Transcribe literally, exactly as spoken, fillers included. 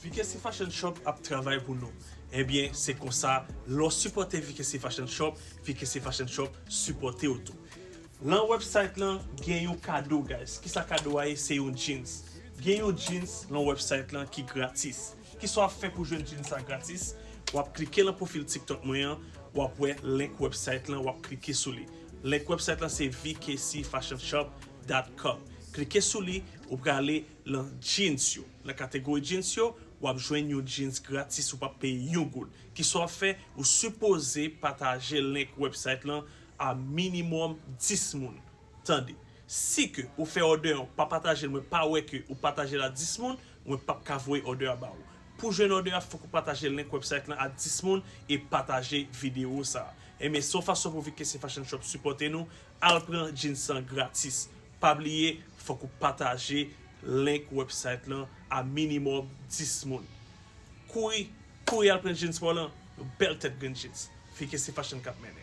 V K C Fashion Shop ap travay pou nou. Ebyen, se konsa, lè w sipòte V K C Fashion Shop, V K C Fashion Shop sipòte w tou. Lan website lan, gen yon kado, guys. Kisa kado a ye? Se yon jeans. Gen yon jeans lan website lan ki gratis. Kisa w ap fè pou jwenn jeans sa gratis? W ap klike lan pwofil TikTok mwen an, w ap wè link website lan, w ap klike sou li. Link website lan se V K C fashion shop dot com. Klike sou li, ou prale lan jeans yo. Lan kategori jeans yo, w ap jwenn yon jeans gratis, ou p ap peye yon goud. Kisa w ap fè? Ou sipoze pataje link website lan a minimòm dis moun. Tande, si ke ou fè òdè an, ou pa pataje l, mwen pa wè ke ou pataje l a dis moun, mwen p ap ka voye òdè a ba ou. Pou jwenn òdè a, fòk ou pataje link website lan a dis moun e pataje videyo sa a. Ebyen, se yon fason pou V K C Fashion Shop sipòte nou, al pran jeans lan gratis. Pa bliye, fòk ou pataje link website lan a minimòm dis moun. Kouri, kouri al pran jeans pa w lan, yon bèl tèt grenn jeans. V K C Fashion k ap mennen.